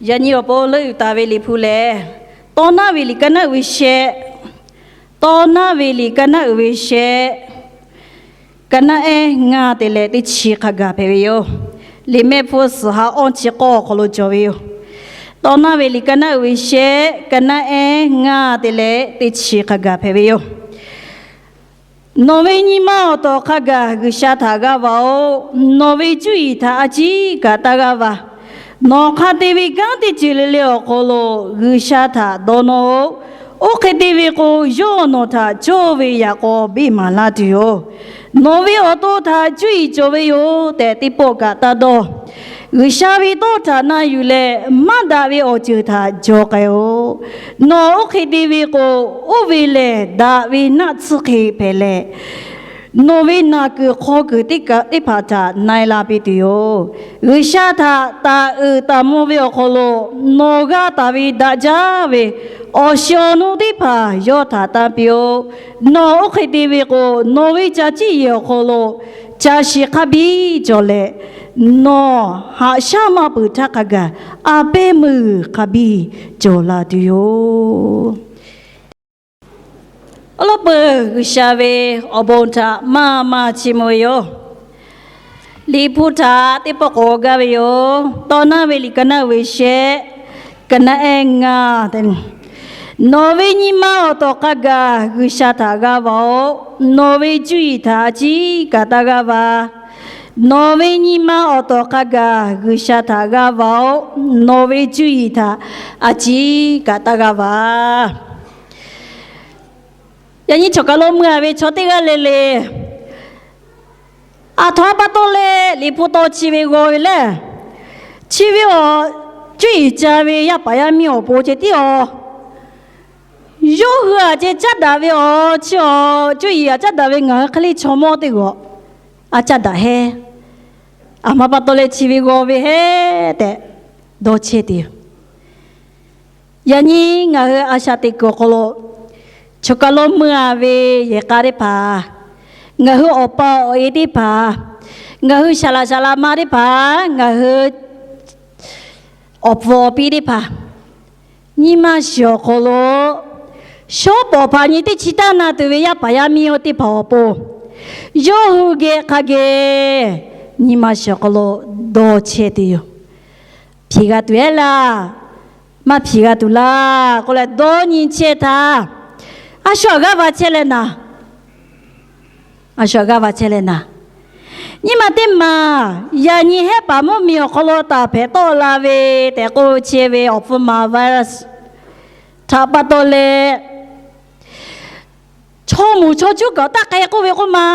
Yaꞈ nyi awˬ pon leuˆ yuˬ taˍ ve Liꞈ hpu lehˬ, Tawˇ naˉ ve liꞈ ka naˉ uiˍ ve shehˆ, Tawˇ naˉ ve liꞈ ka naˉ uiˍ ve shehˆ, ka naˉ ehˉ ngaˇ te leh teˇ chi hk'a gaˬ hpehꞈ ve yoˬ. Liꞈ mehˆ hpu suhˍ ha awˇ chi k'awˇ awˬ hk'aw lo cawˬ ve yoˬ. Tawˇ naˉ ve liꞈ ka naˉ uiˍ ve shehˆ, ka naˉ ehˉ ngaˇ te leh teˇ chi hk'a gaˬ hpehꞈ ve yoˬ. Nawˬ ve nyi ma awˬ tawˍ hk'a gaˬ G'uiˬsha htaꞈ g'aˇ va-oˬ. Nawˬ ve cuˇ yiˍ htaꞈ a ciˉ kaꞈ taˇ g'aˇ va. Nawˬ hk'a te ve kanˉ teˇ ceuˬ le le awˬ hk'aw lo G'uiˬsha htaꞈ dawˇ nawˇ-oˆ. Oˇ hk'e te ve k'o, yawˇ nawˬ htaꞈ cawˇ ve yaꞈ k'aw biˇ maˍ laˇ tuˬ yoˬ. Nawˬ ve awˬ to htaꞈ cuˇ yiˍ cawˬ ve yoˬ tehꞈ teˇ pawˆ kaꞈ taˇ dawˇ. G'uiˬsha ve tawˇ htaꞈ na yuˬ leh, maˇ daꞈ ve awˬ ceuˬ htaꞈ jaw k'ai-oˬ. Nawˬ oˇ hk'e te ve k'o, oˇ ve lehˬ daꞈ ve naˆ tsuhˇ hk'e hpehꞈ leh, nawˬ ve naˬ kuiˬ hk'aw kuiˬ teˇ hpaˍ htaꞈ na-e la piˇ tuˬ yoˬ. G'uiˬsha htaꞈ taˍ uiˍ taˍ mvuh ve awˬ hk'aw lo, nawˬ g'a taˍ ve daꞈ jaˇ ve awˬ shiˍ awˬ nu teˇ hpaˍ yawˇ htaꞈ tanˇ piˇ-oˆ. Nawˬ oˇ hk'e te ve k'o, nawˬ ve ca ciˇ yehˬ awˬ hk'aw lo ca shiˍ hk'a biˇ cawˬ leh, nawˬ haꞈ shaˉ maˇ peuˬ htaˇ hk'a gaˬ a pehˉ meuˇ hk'a biˇ cawˬ la tuˬ yoˬ. Awˬ lawn peuˬ G'uiˬsha ve awˬ bon htaꞈ maˇ maˇ chiˇ mvuh ve yoˬ. Liꞈ hpu htaꞈ teˇ pawˆ k'awꞈ gaˇ ve yoˬ. Tawˇ naˉ ve liꞈ ka naˉ uiˍ ve shehˆ, ka naˉ ehˉ ngaˇ te, nawˬ ve nyi ma awˬ tawˍ hk'a gaˬ G'uiˬsha htaꞈ g'aˇ va-oˬ. Nawˬ ve cuˇ yiˍ htaꞈ a ciˉ kaꞈ taˇ g'aˇ va. Nawˬ ve nyi ma awˬ tawˍ hk'a gaˬ G'uiˬsha htaꞈ g'aˇ va-oˬ. Nawˬ ve cuˇ yiˍ htaꞈ a ciˉ kaꞈ taˇ g'aˇ va. Yaꞈ nyi chawˬ kaˬ lo mui-a ve chaw teˇ g'aˇ le le, aˬ htoꞈ ma pa taw leh Liꞈ hpu taw chi ve g'aw ve lehˬ, chi ve awˬ cuˇ yiˍ ca ve yaˇ paˍ yaˇ miˇ awˬ pon ceh tiˉ-a. Yawˇ hui aꞈ ceh caˉ daꞈ ve awˬ chi awˬ cuˇ yiˍ aꞈ caˉ daꞈ ve ngaˬ hui hk'e le chaw mawˇ teˇ g'aw aꞈ caˉ daꞈ hehˉ. Aˬ htoꞈ ma pa taw leh chi ve g'aw ve hehˉ tehꞈ dawˇ chehˇ tuˬ yoˬ. Yaꞈ nyi ngaˬ hui a shaꞈ teꞈ kuiˬ awˬ hk'aw lo, chawˬ kaˬ lo mui-a ve yehˬ k'a teˇ hpaˍ, ngaˬ hui awˬ pa awˬ e teˇ hpaˍ, ngaˬ hui shaˍ laꞈ shaˍ laꞈ ma teˇ hpaˍ, ngaˬ hui awˬ pfuhˍ awˬ pi teˇ hpaˍ, nyi ma shiˍ awˬ hk'aw lo shawˉ pawˍ hpaˍ nyi teˇ chi taˇ na tuˬ ve yaˇ paˍ yaˇ miˇ teˇ hpaˍ awˬ pon, yawˇ hui geh hk'a geh nyi ma shiˍ awˬ hk'aw lo dawˇ chehˇ tuˬ yoˬ. Hpiˍ g'a tuˬ ehˉ laˇ, maˇ hpiˍ g'a tuˬ laˇ k'oˆ leh dawˇ nyi chehˇ htaˇ, a shu aꞈ g'aˇ va chehˇ leh naˍ, a shu aꞈ g'aˇ va chehˇ leh naˍ, nyi ma teˇ maˬ yaꞈ nyi hehˉ paˍ mvuhˇmiˬ awˬ hk'aw lo taˍ hpehꞈ tawˆ la ve tehꞈ k'oˆ chehˇ ve awˬ hpfuhˇ ma virus htaꞈ pa taw leh, chaw moˍ chaw cuˉ kaꞈ taˇ k'ai k'oˆ ve k'oˆ ma,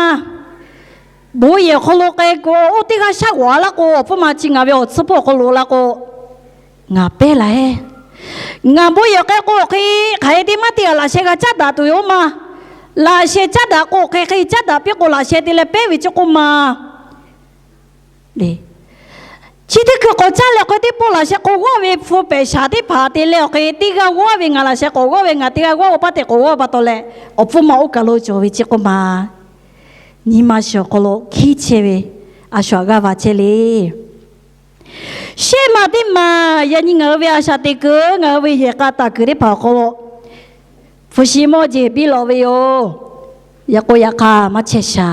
bon yehˬ awˬ hk'aw lo k'ai k'o, oˇ teˇ g'aˇ shaˉ g'awꞈ-a laˇ k'o, awˬ hpfuhˇ ma chi ngaˬ ve awˬ tsuhˇ hpawˇ awˬ hk'aw lo laˇ k'o, ngaˬ pehˉ la-e. Ngaˬ bon yehˬ k'ai k'o hk'e, hk'aˬ hk'e te maˇ te g'a laꞈ sheh g'a caˉ daꞈ tuˬ yoˬ ma. Laꞈ sheh caˉ daꞈ k'o hk'e, hk'e caˉ daꞈ piˇ k'o laꞈ sheh te leh pehˉ ve chi k'oˆ ma. Chi teˇ hkui k'awꞈ caˇ leh k'o, teˇ pawˆ laꞈ sheh k'o g'awˇ ve hpu pehꞈ shaˍ teˇ hpaˍ te leh awˬ hk'e, teˇ g'aˇ g'awˇ ve ngaˬ laꞈ sheh k'awꞈ g'awˇ ve, ngaˬ teˇ g'aˇ g'awˇ ve pa taw k'awꞈ g'awˇ pa taw leh, awˬ hpfuhˇ ma oˇ kaˬ lo cawˬ ve chi k'oˆ ma. Nyi ma shiˍ awˬ hk'aw lo hkiˉ chehˇ ve, a shu aꞈ g'aˇ va chehˇ le. Shehˆ ma teˇ maˬ yaꞈ nyi ngaˬ hui ve a shaꞈ teꞈ kuiˬ, ngaˬ hui ve yehˬ k'a taˍ kuiˬ teˇ hpaˍ awˬ hk'aw lo hpu shi mawˇ jeˬ biˇ lawꞈ ve yoˬ. Yaꞈ k'o yaꞈ hk'aˇ maˇ chehˇ sha.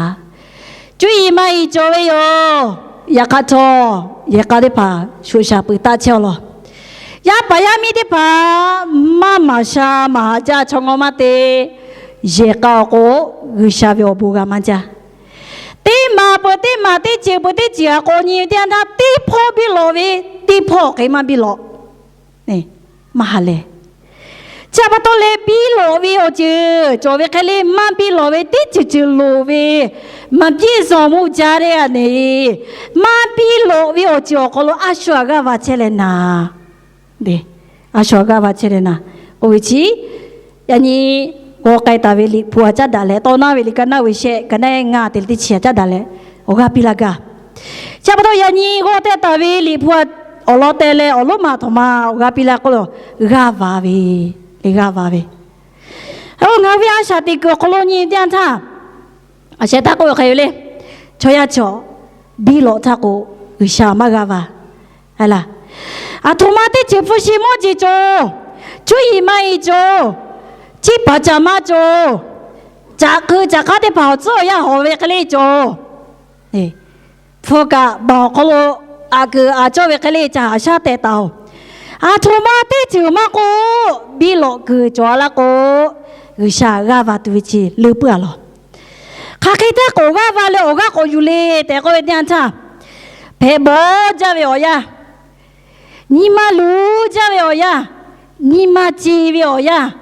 Cuˇ yiˍ maˇ yiˍ cawˬ ve yoˬ. Yaꞈ hk'aˇ htawˇ, yehˬ k'a teˇ hpaˍ shuˍ shaˍ peuˬ taˆ chehˇ-aw law. Yaˇ paˍ yaˇ miˇ teˇ hpaˍ maˇ maˍ sha maˍ haꞈ jaˇ, chaw ngawˇ maˇ te. Yehˬ k'a awˬ k'o, G'uiˬsha ve awˬ bon g'a maˇ jaˇ. Teˇ maˬ peuˬ teˇ maˬ, teˇ ceuˬ peuˬ teˇ ceuˬ aꞈ k'awꞈ nyi ve teˇ yanˇ htaˇ, teˇ hpawˇ biˇ lawꞈ ve, teˇ hpawˇ hk'e maˇ biˇ lawꞈ. Maˇ ha lehˬ. Chi pa taw leh biˇ lawꞈ ve awˬ ceuˬ cawˬ ve hk'e le, maˇ biˇ lawꞈ ve teˇ ceuˬ ceuˬ loˍ ve, maˍ piˇ zawˬ mvuhˇ jaˇ teˇ g'aˇ ne, maˇ biˇ lawꞈ ve awˬ ceuˬ awˬ hk'aw lo a shu aꞈ g'aˇ va chehˇ leh naˍ. A shu aꞈ g'aˇ va chehˇ leh naˍ k'oˆ ve chi, yaꞈ nyi g'aw k'ai taˍ ve Liꞈ hpu aꞈ caˉ daꞈ leh, Tawˇ naˉ ve liꞈ ka naˉ ve shehˆ, ka naˉ ehˉ ngaˇ te leh teˇ chi aꞈ caˉ daꞈ leh, awˬ g'aˇ piˇ laˇ gaˇ. Chi pa taw yaꞈ nyi g'aw teh taˍ ve Liꞈ hpu awˬ lawn teh leh awˬ lonˉ ma aˬ htoꞈ ma awˬ g'aˇ piˇ laˇ k'oˆ lo, g'aˇ va ve, le g'aˇ va ve. Ngaˬ ve a shaꞈ teꞈ kuiˬ awˬ hk'aw lo nyi teˇ yanˇ htaˇ, a sheh htaˇ k'oˆ ve hk'e ve le, chaw yaˇ chaw biˇ lawꞈ htaˇ k'o, G'uiˬsha maˇ g'aˇ va. Aˬ laˬ, Aˬ htoꞈ ma teˇ ceuˬ hpu shi mawˇ jeˬ cawˬ, cuˇ yiˍ maˇ e cawˬ, ciˇ paˍ caꞈ maˇ cawˬ, caꞈ keu caꞈ k'aˉ teˇ hpaˍ awˬ tcuhˉ awˬ yanˇ hawˍ ve hk'e le cawˬ. Hpu kaꞈ baˬ awˬ hk'aw lo aꞈ kuiˬ aꞈ cawˇ ve hk'e le ca haꞈ shaˉ tehꞈ taˍ oˬ. Aˬ htoꞈ ma teˇ ceuˬ maˇ k'oˆ, biˇ lawꞈ kuiˬ cawˬ a laˇ k'o, G'uiˬsha g'aˇ va tuˬ ve chi leuˉ puiˉ a lawˬ. Hk'aˬ hk'e teˇ k'oˍ g'aˇ va leh awˬ g'aˇ k'awꞈ yuˬ le tehꞈ k'oˆ ve teˇ yanˇ htaˇ, hpehꞈ bawˬ jaˇ ve awˬ yanˇ, nyi ma luˬ jaˇ ve awˬ yanˇ, nyi ma ce ve awˬ yanˇ,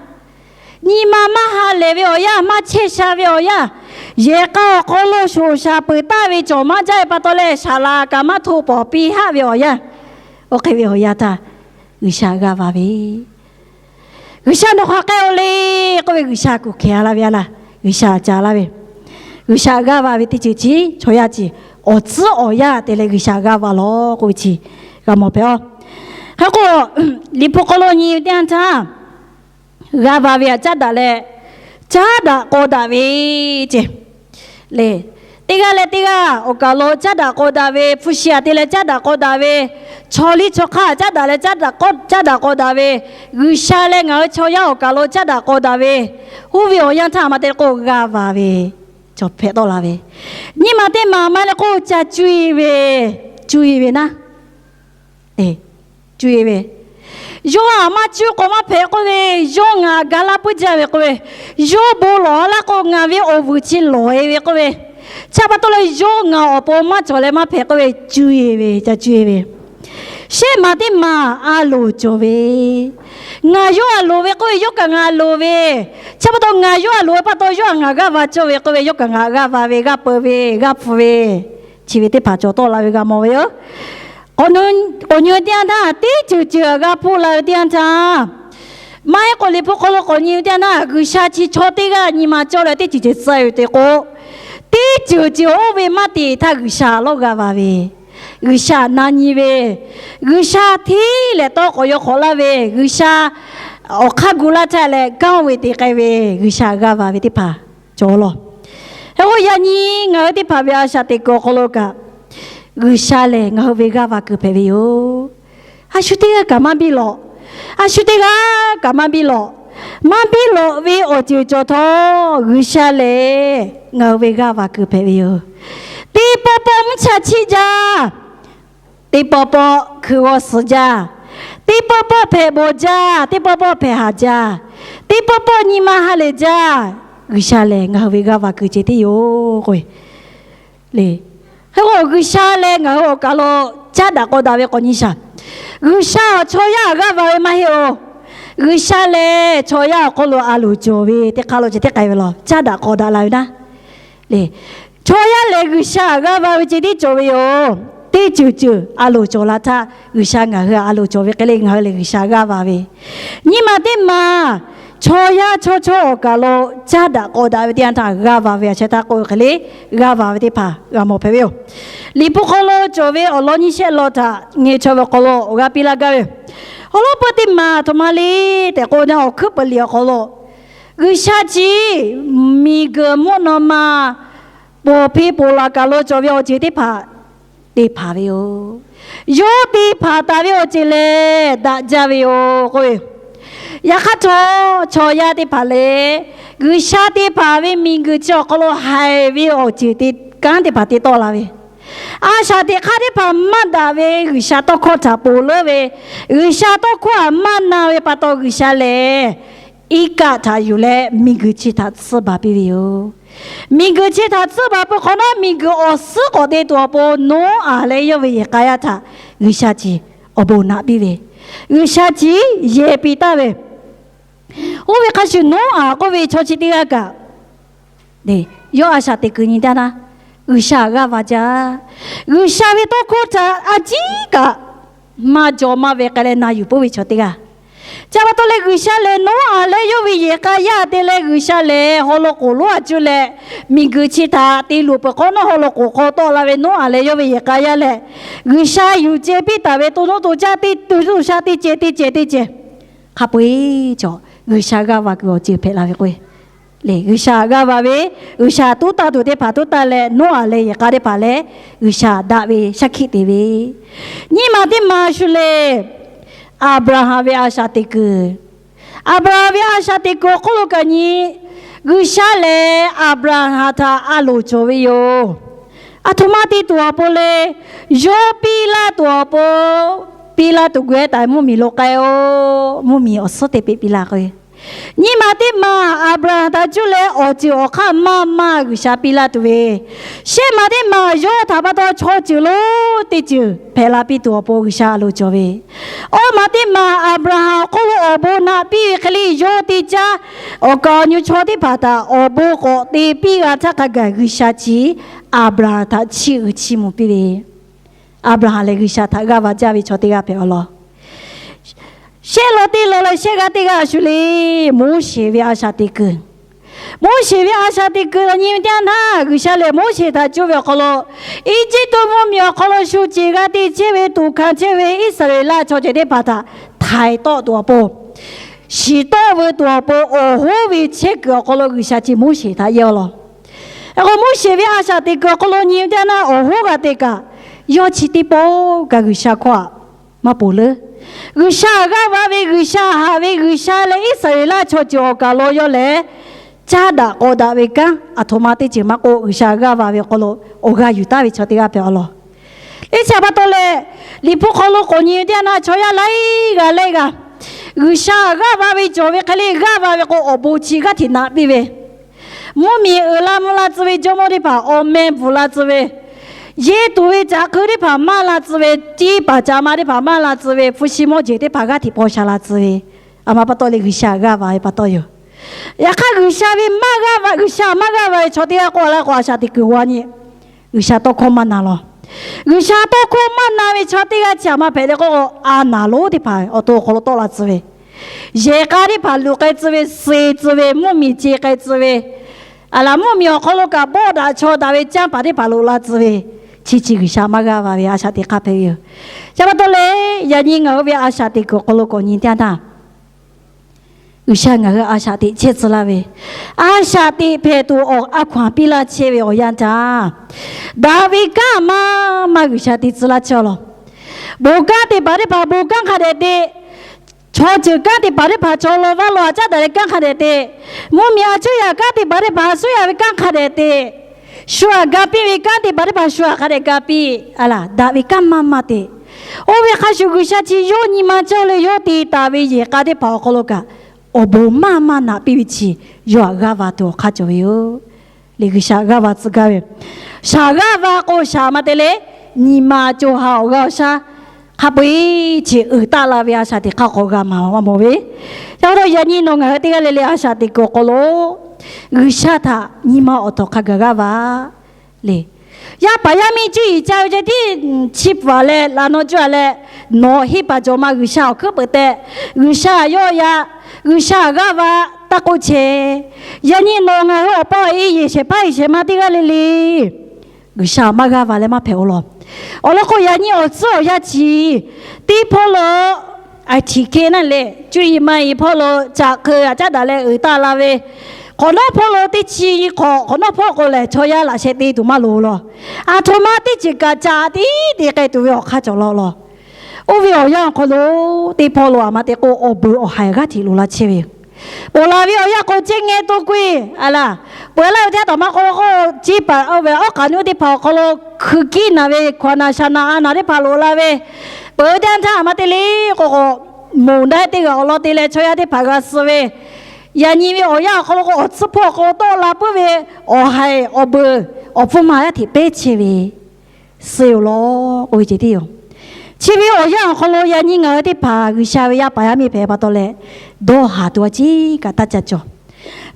nyi ma maˇ ha lehˬ ve awˬ yanˇ, maˇ chehˇ sha ve awˬ yanˇ, yehˬ k'a awˬ hk'aw lo shoˍ shaˍ peuˬ taˍ ve cawˬ maˇ jaˇ ve pa taw leh, saˍ laˍ kaꞈ maˇ hto pawˍ piˇ haˆ ve awˬ yanˇ, oˇ hk'e ve awˬ yanˇ htaˇ G'uiˬsha g'aˇ va ve. G'uiˬsha nawˬ hk'aˬ k'ai-o le k'oˆ ve, G'uiˬsha kuˬ hkehˍ a laˇ ve a laˇ, G'uiˬsha caˍ laˇ ve. G'uiˬsha g'aˇ va ve teˇ ceuˬ chi chaw yaˇ ceuˬ awˬ tcuhˉ awˬ yanˇ te leh G'uiˬsha g'aˇ va lawˬ k'oˆ ve chi g'a mawˬ hpehꞈ-oˬ. Hk'e k'o, Liꞈ hpu hk'aw lo nyi ve teˇ yanˇ htaˇ, g'aˇ va ve htaꞈ caˉ daꞈ leh, caˉ daꞈ k'aw daꞈ ve ce le. Teˇ g'aˇ leh teˇ g'aˇ awˬ kaˬ lo caˉ daꞈ k'aw daꞈ ve, hpu shi aꞈ te leh caˉ daꞈ k'aw daꞈ ve, chaw liˇ chaw hk'aˇ caˉ daꞈ leh caˉ daꞈ k'aw daꞈ ve, G'uiˬsha leh ngaˬ hui chaw yaˇ awˬ kaˬ lo caˉ daꞈ k'aw daꞈ ve, oˇ ve awˬ yanˇ htaˇ maˇ te k'o g'aˇ va ve cawˬ hpehꞈ tawˆ la ve. Nyi ma teˇ maˬ maˇ le k'o ca cuˇ yiˍ ve, cuˇ yiˍ ve naˉ cuˇ e ve. Yawˇ aꞈ maˇ cuˇ k'o maˇ hpehꞈ k'oˆ ve, yawˇ ngaˬ ga laˇ puiˉ jaˇ ve k'oˆ ve, yawˇ bon lawˬ a laˇ k'o ngaˬ ve awˬ vuiˬ chi lawˬ e ve k'oˆ ve, chi pa taw leh yawˇ ngaˬ awˬ pon maˇ cawˬ leh maˇ hpehꞈ k'oˆ ve, cuˇ e ve, ca cuˇ e ve. Shehˆ maˬ teˇ maˬ a loˍ cawˬ ve, ngaˬ yawˇ aꞈ loˍ ve k'oˆ ve, yawˇ kaꞈ ngaˬ loˍ ve, chi pa taw ngaˬ yawˇ aꞈ loˍ ve pa taw yawˇ aꞈ ngaˬ g'aˇ va cawˇ ve k'oˆ ve, yawˇ kaꞈ ngaˬ g'aˇ va ve, g'aˇ peu ve, g'aˇ hpu ve, chi ve teˇ hpaˍ cawˬ tawˆ la ve g'a mawˬ ve yoˬ. K'awꞈ nyi teˇ yanˇ htaˇ teˇ ceuˬ ceuˬ g'a hpuˇ la ve teˇ yanˇ htaˇ, maˇ heˆ k'o Liꞈ hpu hk'aw lo k'awꞈ nyi ve teˇ yanˇ htaˇ, G'uiˬsha chi chaw teˇ g'aˇ nyi ma cawˇ leh teˇ ceuˬ ceuˬ tcuh ve te k'o, teˇ ceuˬ ceuˬ oˇ ve maˇ te htaˇ G'uiˬsha lawˇ g'a va ve, G'uiˬsha na nyi ve, G'uiˬsha hteˇ lehˬ tawˇ k'awꞈ yaw hk'awꞈ laˇ ve, G'uiˬsha awˬ hk'aˇ gu laˇ htaˇ leh kanˇ ve te k'ai ve, G'uiˬsha g'aˇ va ve teˇ hpaˍ cawˬ lawˬ. Hk'e k'o yaꞈ nyi ngaˬ hui teˇ hpaˍ ve a shaꞈ teꞈ kuiˬ awˬ hk'aw lo kaꞈ, G'uiˬsha lehˬ ngaˬ hui ve g'aˇ va kuiˬ hpehꞈ ve yoˬ. A shu teˇ g'aˇ kaꞈ maˇ biˇ lawꞈ. A shu teˇ g'aˇ kaꞈ maˇ biˇ lawꞈ. Maˇ biˇ lawꞈ ve awˬ ceuˬ cawˬ htawˇ, G'uiˬsha lehˬ ngaˬ hui ve g'aˇ va kuiˬ hpehꞈ ve yoˬ. Teˇ pawˆ pawˆ mvuhˇ cha chiˆ jaˇ, teˇ pawˆ pawˆ hkui g'aw suh jaˇ, teˇ pawˆ pawˆ hpehꞈ bawˬ jaˇ, teˇ pawˆ pawˆ hpehꞈ haˍ jaˇ, teˇ pawˆ pawˆ nyi ma ha lehˬ jaˇ, G'uiˬsha lehˬ ngaˬ hui ve g'aˇ va kuiˬ ceh tiˉ yoˬ k'o le. Hk'e k'o G'uiˬsha leh ngaˬ hui awˬ kaˬ lo caˉ daꞈ k'aw daꞈ ve k'awꞈ nyi shaˍ. G'uiˬsha chaw yaˇ g'aˇ va ve maˇ heˆ-oˬ. G'uiˬsha lehˬ chaw yaˇ awˬ hk'aw lo a loˍ cawˬ ve teˇ hk'aˇ lo ceh tiˉ k'ai ve lawˬ, caˉ daꞈ k'aw daꞈ la ve naˉ le. Chaw yaˇ lehˬ G'uiˬsha g'aˇ va ve ceh tiˉ cawˬ ve yoˬ. Teˇ ceuˬ ceuˬ a loˍ cawˬ la htaˇ, G'uiˬsha ngaˬ hui a loˍ cawˬ ve hk'e le ngaˬ hui lehˬ G'uiˬsha g'aˇ va ve. Nyi ma teˇ maˬ chaw yaˇ chaw chaw awˬ kaˬ lo caˉ daꞈ k'aw daꞈ ve teˇ yanˇ htaˇ g'aˇ va ve a sheh htaˇ k'oˆ ve hk'e le, g'aˇ va ve teˇ hpaˍ g'a mawˬ hpehꞈ ve yoˬ. Liꞈ hpu hk'aw lo cawˬ ve awˬ lawn nyiˇ shehˆ lawn htaꞈ ngeh chaw ve awˬ hk'aw lo awˬ g'aˇ piˇ laˇ gaˇ ve yoˬ. Awˬ lawn peuˇ teˇ maˬ htoꞈ ma le tehꞈ k'o, awˬ hkuiˉ puiˍ liꞈ awˬ hk'aw lo G'uiˬsha chi miˬguiˬ mvuhˇ naw ma ponˬ hpe ponˬ laˬ kaˬ lo cawˬ ve awˬ ceuˬ teˇ hpaˍ te hpanˍ ve yoˬ. Yawˇ te hpanˍ taˍ ve awˬ ceuˬ lehˬ daꞈ jaˇ ve yoˬ k'oˆ ve. Yaꞈ hk'aˇ htawˇ, chaw yaˇ teˇ hpaˍ lehˬ, G'uiˬsha te hpanˍ ve miˬguiˬ chi awˬ hk'aw lo haiˬ ve awˬ ceuˬ te kanˉ teˇ hpaˍ te tawˆ la ve, a shaꞈ teꞈ hk'aˇ teˇ hpaˍ maˇ daꞈ ve, G'uiˬsha tawˇ hkawˇ htaꞈ ponˬ leuˉ ve, G'uiˬsha tawˇ hkawˇ htaꞈ maˇ na ve pa taw, G'uiˬsha lehˬ iˉ kaˆ htaꞈ yuˬ leh miˬguiˬ chi htaꞈ tsuhˇ baˬ piˇ ve yoˬ. Miˬguiˬ chi htaꞈ tsuhˇ baˬ peuˬ hk'awꞈ nawˉ, miˬguiˬ awˬ suhˉ k'awꞈ te tuˬ awˬ pon Noˉaꞈ leh yawˇ ve yehˬ k'a yaˇ htaꞈ G'uiˬsha chi awˬ bon naꞈ piˇ ve, G'uiˬsha chi yehˬ piˇ taˍ ve, oˇ ve hk'a shuˍ Noˉaꞈ k'oˆ ve chaw chi teˇ g'aˇ kaꞈ, yawˇ a shaꞈ teꞈ kuiˬ nyi taˇ naˉ, G'uiˬsha g'aˇ va jaˇ. G'uiˬsha ve tawˇ hkawˇ htaꞈ a ciˉ kaꞈ maˇ jaw maˇ ve k'ai leh na yuˬ puiˉ ve chaw teˇ g'aˇ. Chi pa taw leh G'uiˬsha lehˬ Noˉaꞈ leh yawˇ ve yehˬ k'a yaˇ te leh G'uiˬsha lehˬ haw loꞈ k'oˍ lonˉ a cuˇ leh miˬguiˬ chi htaꞈ te luˬ peuˬ hk'awꞈ nawˉ haw loꞈ k'oˍ hk'aw tawˆ la ve Noˉaꞈ leh yawˇ ve yehˬ k'a yaˇ lehˬ, G'uiˬsha yuˬ ceh piˇ taˍ ve to nuˇ to caˇ teˇ to shaˆ teˇ ceh teˇ ceh teˇ ceh hk'a peu-eˬ chaw G'uiˬsha g'aˇ va kuiˬ awˬ ceuˬ hpehꞈ la ve k'o, lehˬ G'uiˬsha g'aˇ va ve, G'uiˬsha tuˉ taˇ tuˬ teˇ hpaˍ tuˉ taˇ leh Noˉaꞈ leh yehˬ k'a teˇ hpaˍ lehˬ G'uiˬsha daꞈ ve shaˉ hkiˆ te ve, nyiˇ maˬ teˇ maˬ shu lehˬ Aˍbraˍhanˍ ve a shaꞈ teꞈ kuiˬ. Aˍbraˍhanˍ ve a shaꞈ teꞈ kuiˬ awˬ hk'oˆ lo kaꞈ nyi, G'uiˬsha lehˬ Aˍbraˍhanˍ htaꞈ a loˍ cawˬ ve yoˬ. Aˬ htoꞈ ma te tuˬ awˬ pon le, yawˇ piˇ laˇ tuˬ awˬ pon, piˇ laˇ tuˬ g'uiˬ-e taˍ mvuhˇmiˬ lo k'ai-o. Mvuhˇmiˬ awˬ suhˉ te peꞈ piˇ laˇ k'o, nyi ma teˇ ma Aˍbraˍhanˍ htaꞈ cuˇ leh awˬ ceuˬ awˬ hk'aˇ maˇ maˇ G'uiˬsha piˇ laˇ tuˬ ve, shehˆ ma teˇ ma yawˇ htaꞈ pa taw chaw ceuˬ lonˉ teˇ ceuˬ hpehꞈ la piˇ tuˬ awˬ pon G'uiˬsha a loˍ cawˬ ve, awˇ ma teˇ ma Aˍbraˍhanˍ awˬ hk'oˆ lo awˬ bon naꞈ piˇ ve hk'e le, yawˇ teˇ caˉ awˬ kaˍ awˬ nu chaw teˇ hpaˍ htaꞈ awˬ bon k'awꞈ te piˇ g'a htaˇ hk'a gaˬ G'uiˬsha chi Aˍbraˍhanˍ htaꞈ chiˇ uiˍ chiˇ mvuh piˇ ve, Aˍbraˍhanˍ lehˬ G'uiˬsha htaꞈ g'aˇ va jaˇ ve chaw teˇ g'aˇ hpehꞈ-aw law. Shehˆ law teˇ law leh shehˆ g'aˇ teˇ g'aˇ a shu le, Moˉseˍ ve a shaꞈ teꞈ kuiˬ. Moˉseˍ ve a shaꞈ teꞈ kuiˬ lehˬ nyi ve teˇ yanˇ htaˇ, G'uiˬsha lehˬ Moˉseˍ htaꞈ cuˇ ve awˬ hk'aw lo, Eˇjiˇtuꞈ mvuhˇmiˬ awˬ hk'aw lo shu ceˬ g'a te chehˇ ve, tuꞈ hkanˍ chehˇ ve Iˉsaˍreˍlaˆ chaw ceuˬ teˇ hpaˍ htaꞈ htaiˍ tawˆ tuˬ awˬ pon, shiˍ tawˆ veu tuˬ awˬ pon awˬ hoˉ ve chehˇ kuiˬ awˬ hk'aw lo G'uiˬsha chi Moˉseˍ htaꞈ yehˇ-aw law. Hk'e k'o Moˉseˍ ve a shaꞈ teꞈ kuiˬ awˬ hk'aw lo nyi ve teˇ yanˇ htaˇ, awˬ hoˉ g'a te kaꞈ, yawˇ chi teˇ pawˆ kaꞈ G'uiˬsha hkawˇ aꞈ maˇ ponˬ leuˉ. G'uiˬsha g'aˇ va ve, G'uiˬsha haꞈ ve, G'uiˬsha leh Iˉsaˍreˍlaˆ chaw ceuˬ awˬ kaˬ lo yawˇ lehˬ caˇ daꞈ k'aw daꞈ ve kanˉ aˬ htoꞈ ma teˇ ceuˬ maˇ k'oˆ, G'uiˬsha g'aˇ va ve awˬ hk'aw lo awˬ g'aˇ yuˬ taˍ ve chaw teˇ g'aˇ hpehꞈ-aw law. Eˇ chi pa taw leh, Liꞈ hpu hk'aw lo k'awꞈ nyi ve teˇ yanˇ htaˇ, chaw yaˇ laiˉ g'aˇ laiˉ g'aˇ G'uiˬsha g'aˇ va ve cawˬ ve hk'e le, g'aˇ va ve k'o awˬ bon chi g'aˇ hteꞈ naꞈ piˇ ve, mvuhˇmiˬ uiˍ la mvuh la tcuh ve, jawˇmawˇ teˇ hpaˍ awˬ meh bvuhˬ la tcuh ve, yeˇ tuˬ ve caꞈ hk'eu teˇ hpaˍ maˇ la tcuh ve, tiˇ paˍ caꞈ ma teˇ hpaˍ maˇ la tcuh ve, hpu shi mawˇ jeˬ teˇ hpaˍ g'aˇ hteꞈ paw sha la tcuh ve, aˬ ma pa taw leh G'uiˬsha g'aˇ va ve pa taw yoˬ. Yaꞈ hk'aˇ G'uiˬsha ve maˇ g'aˇ va, G'uiˬsha maˇ g'aˇ va ve chaw teˇ g'aˇ k'oˆ a laˇ k'o, a shaꞈ teꞈ kuiˬ g'a nyi, G'uiˬsha tawˇ hkawˇ maˇ na law. G'uiˬsha tawˇ hkawˇ maˇ na ve chaw teˇ g'aˇ chi aˬ ma hpehꞈ le k'oˆ k'o, a naˍ lonˉ teˇ hpaˍ awˬ to awˬ hk'aw lo tawˆ la tcuh ve, yehˬ k'a teˇ hpaˍ luꞈ k'ai tcuh ve, suh tcuh ve, mvuhˇmiˬ ce k'ai tcuh ve, aˬ laˬ mvuhˇmiˬ awˬ hk'aw lo kaꞈ bawˆ daꞈ chaw daꞈ ve canˇ paˍ teˇ hpaˍ loꞈ la tcuh ve, chi chi G'uiˬsha maˇ g'aˇ va ve a shaꞈ teꞈ hk'aˇ hpehꞈ ve yoˬ. Chi pa taw leh, yaꞈ nyi ngaˬ hui ve a shaꞈ teꞈ kuiˬ awˬ hk'aw lo k'awꞈ nyi teˇ yanˇ htaˇ, G'uiˬsha ngaˬ hui a shaꞈ teꞈ chehˇ tcuh laˇ ve, a shaꞈ teꞈ hpehꞈ tuˬ awˬ a hkaw anˬ piˇ laˇ chehˇ ve awˬ yanˇ htaˇ, daꞈ ve kanˉ maˇ maˇ G'uiˬsha te tcuh laˇ chehˇ-aw law. Bon kanˉ te paˍ teˇ hpaˍ bon kanˉ hk'a dehꞈ te, chaw ceuˬ kanˉ te paˍ teˇ hpaˍ chaw law vaˇ law a caˉ daꞈ leh kanˉ hk'a dehꞈ te, mvuhˇmiˬ a cuˇ yaꞈ kanˉ te paˍ teˇ hpaˍ a cuˇ yaꞈ ve kanˉ hk'a dehꞈ te, shu aꞈ ga piˇ ve kanˉ te paˍ teˇ hpaˍ shu aꞈ hk'a dehꞈ ga piˇ, a laˬ daꞈ ve kanˉ maˇ maˇ te. Oˇ ve hk'a shuˍ G'uiˬsha chi yawˇ nyi ma cawˇ leh yawˇ te taˍ ve yehˬ k'a teˇ hpaˍ awˬ hk'aw lo kaꞈ, awˬ bon maˇ maˇ naꞈ piˇ ve chi yawˇ aꞈ g'aˇ va tuˬ awˬ hk'aˇ cawˬ ve yoˬ. Leh G'uiˬsha g'aˇ va tcuh gaˇ ve, shaˍ g'aˇ va k'o shaˍ ma te leh, nyi ma co ha awˬ g'aˇ awˬ shaˉ hk'a peu-eˬ chi uiˍ taˆ la ve a shaꞈ teꞈ hk'aˇ k'awꞈ g'a maˍ maˇ mawˬ ve. Yaꞈ hk'aˇ yaꞈ nyi nawˬ ngaˬ hui teˇ g'aˇ le le a shaꞈ teꞈ kuiˬ awˬ hk'aw lo G'uiˬsha htaꞈ nyi ma awˬ tawˍ hk'a gaˬ g'aˇ va le. Yaˇ paˍ yaˇ miˇ cuˇ yiˍ ca ve ceh tiˉ, chi pfuhˍ leh laꞈ naw cuˇ a leh, nawˬ heˆ paˍ cawˬ ma G'uiˬsha awˬ hkuiˉ peuˬ tehꞈ, G'uiˬsha yawˇ yaꞈ, G'uiˬsha g'aˇ va taˇ k'oˆ chehˇ. Yaꞈ nyi nawˬ ngaˬ hui awˬ pa awˬ e yehˬ shehˍ hpaˇ yehˬ shehˍ ma teˇ g'aˇ le le G'uiˬsha maˇ g'aˇ va leh maˇ hpehꞈ-o law. Awˬ lawn k'o, yaꞈ nyi awˬ tcuhˉ awˬ yanˇ chi teˇ hpawˇ lo a htiˍ hkehˇ naˆ leh cuˇ yiˍ ma yiˍ hpawˇ lo caꞈ hk'eu aꞈ caˉ daꞈ leh uiˍ taˆ la ve, hk'awꞈ nawˉ hpawˇ lo teˇ chi hk'awꞈ, hk'awꞈ nawˉ hpawˇ k'o lehˬ chaw yaˇ laꞈ sheh te tuˬ maˇ loˍ law. Aˬ htoꞈ ma teˇ ceuˬ kaꞈ caꞈ tiˉ te k'ai tuˬ ve awˬ hk'aˇ cawˬ law law. Oˇ ve awˬ yanˇ awˬ hk'aw lo teˇ hpawˇ lo aˬ ma te k'o, awˬ beuˬ awˬ haiˬ g'aˇ hteꞈ loꞈ la chehˇ ve yoˬ. Ponˬ laˬ ve awˬ yanˇ k'o, ceˇ ngeh to k'oˆ-e, a laˬ, peuˬ laˇ ve teˇ yanˇ htaˇ maˇ k'oˆ k'o, ceˇ paˍ oˇ ve awˉ k'aꞈ nuˇ teˇ hpaˍ awˬ hk'aw lo hkui kiˉ naˍ ve hkaw naˍ shaˍ naˍ a naˍ teˇ hpaˍ loꞈ la ve, peuˬ ve teˇ yanˇ htaˇ aˬ ma te le k'o k'o, moˬ daˇ teˇ g'aˇ awˬ lawn te leh chaw yaˇ teˇ hpaˍ g'a suh ve, yaꞈ nyi ve awˬ yanˇ awˬ hk'aw lo k'o, awˬ tcuhˉ hpawˇ awˬ hk'aw lo tawˆ la puiˉ ve awˬ haiˬ awˬ beuˬ awˬ hpfuhˇ ma yaˇ hteꞈ pehˉ chehˇ ve suh-oˬ law k'oˆ ve ceh tiˉ yoˬ. Chi ve awˬ yanˇ awˬ hk'aw lo yaꞈ nyi ngaˬ hui teˇ hpaˍ G'uiˬsha ve yaˇ paˍ yaˇ miˇ hpehꞈ pa taw leh, dawˇ haˍ tuˬ a ciˉ kaꞈ taˇ ca cawˬ.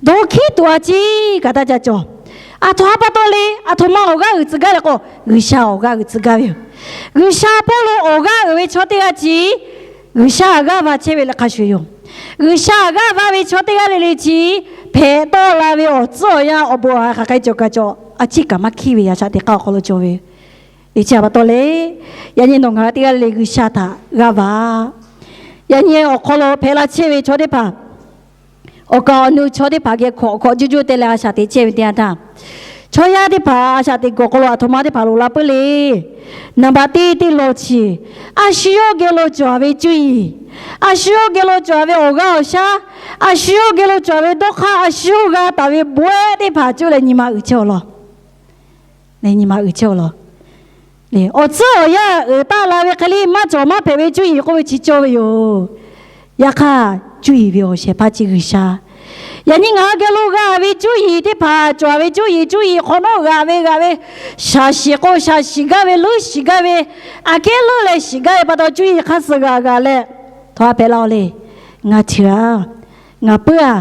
Dawˇ hkiˉ tuˬ a ciˉ kaꞈ taˇ ca cawˬ. Aˬ htoꞈ ha pa taw le, aˬ htoꞈ ma awˬ g'aˇ uiˍ tcuh gaˇ le k'o, G'uiˬsha awˬ g'aˇ uiˍ tcuh gaˇ ve yoˬ. G'uiˬsha hpawˇ lo awˬ g'aˇ uiˍ ve chaw teˇ g'aˇ chi G'uiˬsha g'aˇ va chehˇ ve leh hk'a shuˍ yoˬ. G'uiˬsha g'aˇ va ve chaw teˇ g'aˇ le le chi hpehꞈ tawˆ la ve awˬ tcuhˉ awˬ yanˇ awˬ bon awˬ ha hk'aˬ hk'e cawˬ kaꞈ cawˬ, a ciˉ kaꞈ maˇ hkiˉ ve yaꞈ shaꞈ teꞈ hk'aˇ awˬ hk'aw lo cawˬ ve yoˬ. Eˬ, chi pa taw le, yaꞈ nyi nawˬ ngaˬ hui teˇ g'aˇ le le G'uiˬsha htaꞈ g'aˇ va. Yaꞈ nyi awˬ hk'aw lo hpehꞈ la chehˇ ve chaw teˇ hpaˍ, awˬ kaˍ awˬ nu chaw teˇ hpaˍ geh hkawꞈ hkawꞈ juˇ juˇ te leh a shaꞈ teꞈ chehˇ ve teˇ yanˇ htaˇ, Chaw yaˇ teˇ hpaˍ a shaꞈ teꞈ kuiˬ awˬ hk'aw lo aˬ htoꞈ ma teˇ hpaˍ loꞈ la puiˉ le. Naˍ baˬ teˇ teˇ law chi, a shu yawˇ geh lo cawˬ ve cuˇ yiˍ, a shu yawˇ geh lo cawˬ ve awˬ g'aˇ awˬ shaˉ, a shu yawˇ geh lo cawˬ ve dawˇ hk'aˇ, a shu yawˇ g'a taˍ ve bawehˇ teˇ hpaˍ cuˇ leh nyi ma uiˍ chehˇ-aw law. Nyi ma uiˍ chehˇ-aw law. Awˬ tcuhˉ awˬ yanˇ uiˍ taˆ la ve hk'e le maˇ cawˬ maˇ hpehꞈ ve cuˇ yiˍ k'oˆ ve chi cawˇ ve yoˬ. Yaꞈ hk'aˇ, cuˇ yiˍ ve awˬ shehˍ hpaˇ chi G'uiˬsha. Yaꞈ nyi ngaˬ hui geh lo g'a ve cuˇ yiˍ teˇ hpaˍ, cawˬ ve cuˇ yiˍ, cuˇ yiˍ hk'awꞈ nawˉ g'aꞈ ve g'aꞈ ve, shaˍ shiˍ k'o shaˍ shiˍ gaˇ ve, leuˉ shiˍ gaˇ ve, aꞈ kehˉ leuˉ leh shiˍ gaˇ ve pa taw, cuˇ yiˍ hk'aˇ suh g'a g'a leh, htaꞈ hpehꞈ la-aw le. Ngaˬ chi a, ngaˬ puiˉ-a,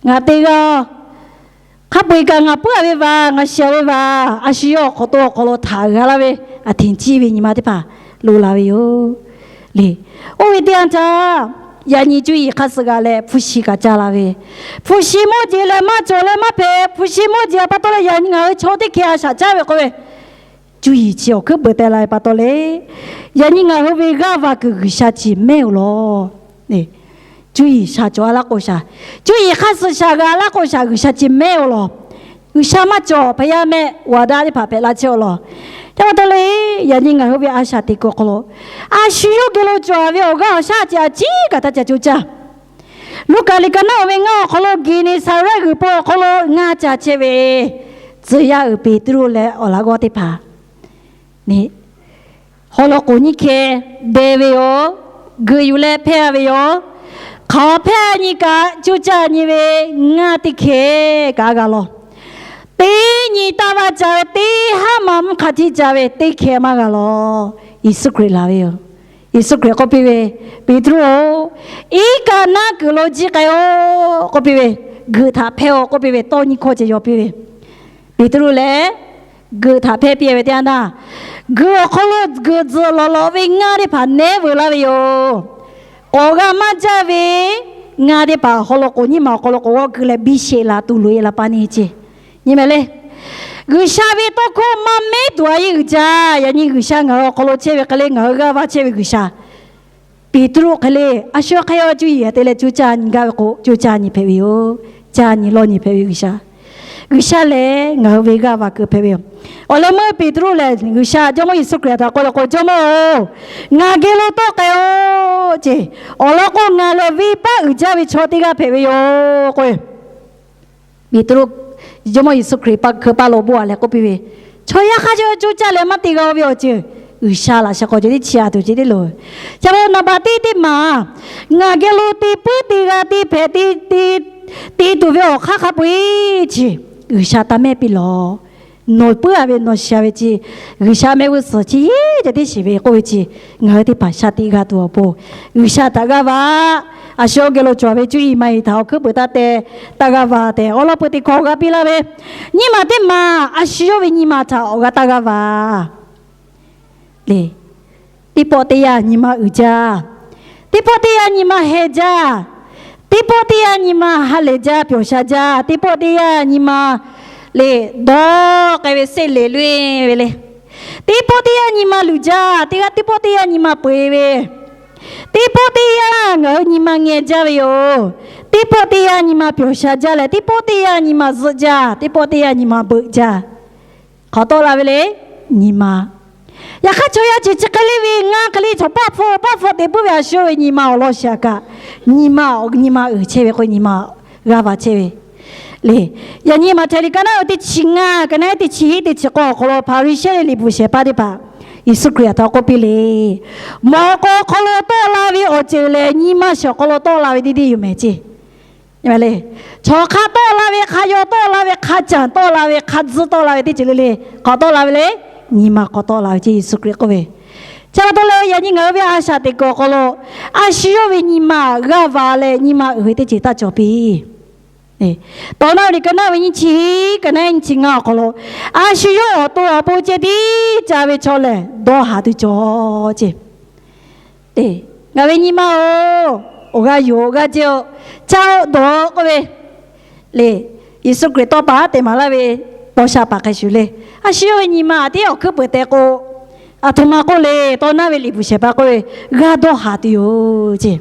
ngaˬ te g'a-aw. Hk'a peu-eˬ kaꞈ ngaˬ puiˉ-a ve vaˬ, ngaˬ shiˍ-a ve vaˬ, a shu yawˇ awˬ hk'awꞈ to awˬ hk'aw lo htaꞈ g'a laˇ ve, aˬ hteꞈ ciˇ ve nyi ma teˇ hpaˍ loꞈ la ve yoˬ le. Oˇ ve teˇ yanˇ htaˇ, yaꞈ nyi cuˇ yiˍ hk'aˇ suh g'a leh hpu shi kaꞈ caˇ la ve, hpu shi mawˇ jeˬ leh maˇ cawˬ leh maˇ hpehꞈ. Hpu shi mawˇ jeˬ pa taw leh yaꞈ nyi ngaˬ hui chaw teˇ hkeh a shaꞈ caˉ ve k'oˆ ve, cuˇ yiˍ chi awˬ hkuiˉ peuˬ teh la ve pa taw le, yaꞈ nyi ngaˬ hui ve g'aˇ va kuiˬ G'uiˬsha chi mehˉ-oˬ law. Cuˇ yiˍ shaˍ cawˬ-a laˇ k'o shaˍ, cuˇ yiˍ hk'aˇ suh shaˍ g'a laˇ k'o shaˍ, G'uiˬsha chi mehˉ-oˬ law. G'uiˬsha maˇ cawˬ hpaˍ yaˇ mehˆ g'uiˬ daꞈ teˇ hpaˍ hpehꞈ la chehˇ-aw law. Chi pa taw le, yaꞈ nyi ngaˬ hui ve a shaꞈ teꞈ kuiˬ awˬ hk'aw lo, a shu yawˇ geh lo cawˬ ve awˬ g'aˇ awˬ shaˉ ceh a ciˉ kaꞈ htaˇ ca coˇ caˇ. Luˉkaꞈ liꞈ ka naˉ-o ve ngaˇ awˬ hk'aw lo Geˍneˍsaˍrehˆ g'uiˬ po awˬ hk'aw lo ngaˇ ca chehˇ ve, tcuh yaˇ uiˍ Peˍtruˆ leh awˬ laꞈ g'awˇ teˇ hpaˍ, haw law k'oˍ nyiˇ hkeh deh ve yoˬ. Geuꞈ yuˬ leh hpehˇ-a ve yoˬ. Hk'aˬ hpehˇ nyi kaꞈ coˇ caˇ nyi ve ngaˇ teˇ hkeh kaꞈ g'a law. Teˇ nyi taˇ vaˇ ca ve, teˇ haˉ ma mvuhˇ hk'a htiˇ ca ve teˇ hkeh maˇ g'a law. Yeˍsuˆ Hkriꞈ laˬ ve yoˬ. Yeˍsuˆ Hkriꞈ k'oˆ piˇ ve, Peˍtruˆ-oˬ, iˉ kaˆ naˉ kuiˬ lo jiˇ k'ai-oˆ k'oˆ piˇ ve, geuꞈ htaꞈ hpehˇ-oˆ k'oˆ piˇ ve, tawˇ nyiˇ hkawˇ ceh yaw piˇ ve, Peˍtruˆ lehˬ geuꞈ htaꞈ hpehˇ piˇ ve teˇ yanˇ htaˇ, geuꞈ awˬ hk'aw lo geuꞈ tzuhꞈ lawˬ lawꞈ ve ngaˇ teˇ hpaˍ nehˉ veuˬ laˇ ve yoˬ. K'awꞈ g'a maˇ jaˇ ve ngaˇ teˇ hpaˍ haw law k'oˍ nyiˇ maˬ awˬ hk'aw lo k'awꞈ g'awˇ keu leh biˇ sheˆ la tuˬ loꞈ-e la pa neˇ ceˇ. Nyi mehˍ le. G'uiˬsha ve tawˇ hkawˇ maˇ mehˉ tuˬ a yeˇ uiˍ jaˇ. Yaꞈ nyi G'uiˬsha ngaˬ hui awˬ hk'aw lo chehˇ ve hk'e le ngaˬ hui g'aˇ va chehˇ ve G'uiˬsha, Peˍtruˆ hk'e le, a shu hk'e yaw cuˇ yiˍ te leh coˇ caˇ nyi gaˇ ve k'o, coˇ caˇ nyi hpehꞈ ve yoˬ. Caˇ nyi lawˇ nyi hpehꞈ ve G'uiˬsha. G'uiˬsha lehˬ ngaˬ hui ve g'aˇ va keu hpehꞈ ve yoˬ. Awˬ leh meuˇ Peˍtruˆ lehˬ G'uiˬsha Jawˇmawˇ Yeˍsuˆ Hkriꞈ htaꞈ k'oˆ le k'o, Jawˇmawˇ-oˬ, ngaˬ geh lo tawˆ k'ai-oˆ ceˇ. Awˬ lawn k'o, ngaˬ lehˬ venˇbaˆ uiˍ jaˇ ve chaw teˇ g'aˇ hpehꞈ ve yoˬ k'o, Peˍtruˆ, Jawˇmawˇ Yeˍsuˆ Hkriꞈ pa hkeu paˇ lo bon-a leh k'oˆ piˇ ve, Chaw yaˇ hk'aˇ caˇ coˇ caˇ leh maˇ te g'a-o ve awˬ ceuˬ, G'uiˬsha laꞈ sheh k'awꞈ ceh teˇ chi a tuˬ ceh teˇ loˬ. Ca lo naˍ baˬ teˇ teˇ maˬ, ngaˬ geh lo te puiˉ te g'a te hpehꞈ te te tuˬ ve awˬ hk'aˇ hk'a peu-eˬ chi, G'uiˬsha taˇ mehˉ piˇ lawˬ. Nawˬ puiˉ-a ve nawˬ shiˍ-a ve chi, G'uiˬsha mehˆ g'uˇ suhˍ chi yeˬ ceh teˇ shiˍ ve k'oˆ ve chi, ngaˬ hui teˇ hpaˍ shaˍ tiꞈ g'a tuˬ awˬ pon, G'uiˬsha htaꞈ g'aˇ va, a shu yawˇ geh lo cawˬ ve cuˇ yiˍ maˇ yiˍ htaꞈ awˬ hkuiˉ peuˬ taˇ teh, taˇ g'aˇ va tehꞈ awˉ lawˉ peu teˇ hkawˇ g'a piˇ laˇ ve, nyiˇ maˬ teˇ maˬ a shu yawˇ ve nyi ma htaꞈ awˬ g'aˇ taˇ g'aˇ va le. Teˇ pawˆ teˇ yanˇ nyi ma uiˍ jaˇ. Teˇ pawˆ teˇ yanˇ nyi ma heh jaˇ. Teˇ pawˆ teˇ yanˇ nyi ma ha lehˬ jaˇ, pyawˬ sha jaˇ. Teˇ pawˆ teˇ yanˇ nyi ma le dawˇ k'ai ve seˆ leˬ loˇ-e ve le. Teˇ pawˆ teˇ yanˇ nyi ma luˬ jaˇ. Teˇ g'aˇ teˇ pawˆ teˇ yanˇ nyi ma peu-eˬ ve. Teˇ pawˆ teˇ yanˇ ngaˬ hui nyi ma ngeh jaˇ ve yoˬ. Teˇ pawˆ teˇ yanˇ nyi ma pyawˬ sha jaˇ leh, teˇ pawˆ teˇ yanˇ nyi ma zuhˆ jaˇ. Teˇ pawˆ teˇ yanˇ nyi ma beuꞈ jaˇ. Hk'awꞈ tawˆ la ve le, nyi ma. Yaꞈ hk'aˇ chaw yaˇ chi chi hk'e le ve ngaˇ hk'e le chaw paˆ hpfuhˇ paˆ hpfuhˇ te puiˉ ve a shu ve nyi ma awˬ lawn shiˍ-a kaꞈ, nyi ma nyi ma uiˍ chehˇ ve k'o, nyi ma g'aˇ va chehˇ ve le. Yaꞈ nyi Maꞈhtehˍ liꞈ ka naˉ-o teˇ chi ngaˇ ka naˉ teˇ chi hiˉ teˇ chi k'awˇ awˬ hk'aw lo Hpaˍriˍsehˇ leh liꞈ bvuhꞈ shehˍ hpaˇ teˇ hpaˍ Yeˍsuˆ Hkriꞈ htaꞈ k'oˆ piˇ le, mawꞈ k'aw hk'aw lo tawˆ la ve awˬ ceuˬ lehˬ, nyi ma shiˍ awˬ hk'aw lo tawˆ la ve teˇ deˇ yoˬ mehˍ ceˇ. Chaw hk'a tawˆ la ve, hk'a yaw tawˆ la ve, hk'a caˬ tawˆ la ve, hk'a tzuhˇ tawˆ la ve teˇ ceuˬ le le, hk'awꞈ tawˆ la ve le, nyi ma hk'awꞈ tawˆ la ve ceˇ Yeˍsuˆ Hkriꞈ k'oˆ ve. Chi pa taw leh yaꞈ nyi ngaˬ hui ve a shaꞈ teꞈ kuiˬ awˬ hk'aw lo, a shu yawˇ ve nyi ma g'aˇ va leh nyi ma uiˍ ve teˇ ceuˬ taˇ cawˬ piˇ. Tawˇ naˆ liꞈ ka naˉ ve nyiˇ chi hiˉ ka naˉ nyiˇ chi ngaˇ awˬ hk'aw lo, a shu yawˇ awˬ to awˬ pon ceh tiˉ ca ve chaw lehˬ dawˇ haˍ tuˬ cawˬ ceˇ. Ngaˬ ve nyi ma-oˬ, awˬ g'aˇ yoˬ, awˬ g'aˇ jehˇ-oˆ, caˇ-oˆ dawˬ-oˆ k'oˆ ve le. Yeˍsuˆ Hkriꞈ tawˇ pa haˉ te maˍ laˇ ve paw sha paˍ hk'a shuˍ le. A shu yawˇ ve nyi ma tiˉ awˬ hkuiˉ peuˬ teh k'o, aˬ htoꞈ ma k'oˆ le, tawˇ naˆ ve liꞈ bvuhꞈ shehˍ hpaˇ k'oˆ ve, g'aˇ dawˇ haˍ tuˬ yoˬ ceˇ.